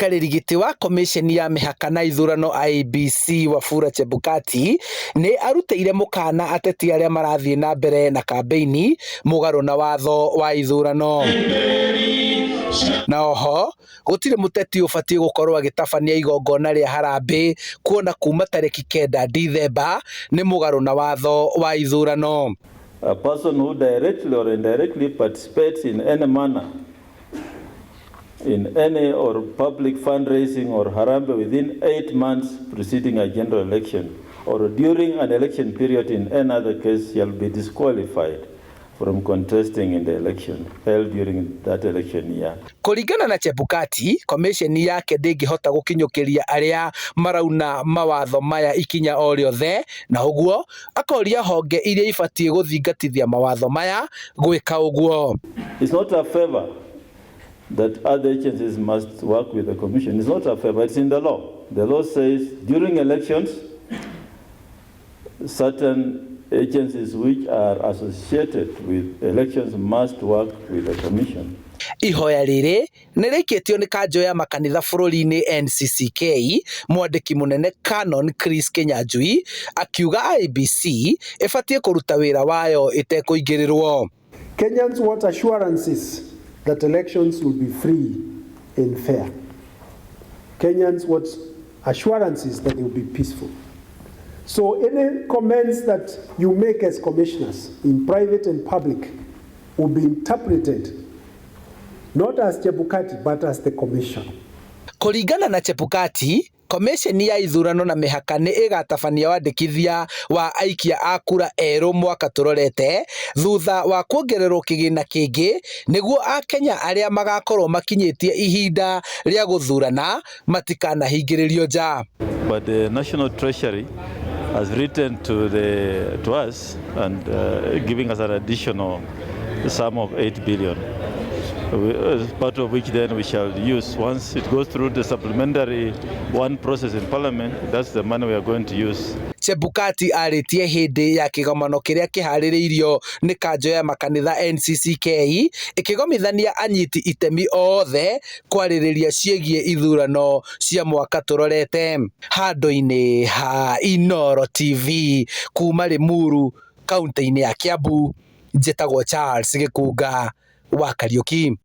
Mũikarĩri gĩtĩ wa komĩceni ya mĩhaka na ithurano IEBC Wafula Chebukati nĩ arutĩire mũkana ateti arĩa marathiĩ na mbere na kambĩini mũgarũ na watho wa ithurano. Na oho gũtirĩ mũteti ũbatiĩ gũkorwo agĩtabania igongona rĩa harambĩ kuona kuma tarĩki 9 Dithemba nĩ mũgarũ na watho wa ithurano. A person who directly or indirectly participates in any manner in any or public fundraising or harambee within 8 months preceding a general election or during an election period in any other case shall be disqualified from contesting in the election held during that election year. Kũringana na Chebukati, komĩceni yake ndĩngĩhota gũkinyũkĩria arĩa marauna mawatho maya ikinya o rĩothe na ũguo akoria honge iria ibatiĩ gũthingatithia mawatho maya gwĩka ũguo. It's not a favor that other agencies must work with the commission. It's not a favor, it's in the law. The law says during elections, certain agencies which are associated with elections must work with the commission. Ihoya rĩrĩ nĩ rĩikĩtio nĩ kanjũ ya makanitha bũrũri-inĩ NCCK mwandĩki mũnene Canon Chris Kinyanjui akiuga IEBC ĩbatiĩ kũruta wĩra wayo ĩtekũingĩrĩrwo. Kenyans want assurances that elections will be free and fair. Kenyans want assurances that they will be peaceful. So any comments that you make as commissioners in private and public will be interpreted not as Chebukati but as the commission. Kũringana na Chebukati, Komĩceni ya ithurano na mĩhaka nĩ ĩgatabania wandĩkithia wa aikia a kura erũ mwaka tũrorete thutha wa kuongererwo kĩgĩna kĩngĩ nĩguo akenya arĩa magakorwo makinyĩtie ihinda rĩa gũthurana matikanahingĩrĩrio nja. But the National Treasury has written to us and giving us an additional sum of 8 billion, part of which then we shall use once it goes through the supplementary one process in Parliament. That's the money we are going to use. Chebukati arĩtie hĩndĩ ya kĩgomano kĩrĩa kĩharĩrĩirio nĩ kanjũ ya makanitha NCCK ĩkĩgomithania anyiti itemi othe kwarĩrĩria ciĩgiĩ ithurano cia mwaka tũrorete. Handũ-inĩ ha Inooro TV kuma Limuru kaunti-inĩ ya Kiambu, njĩtagwo Charles Gĩkunga wa Kariuki.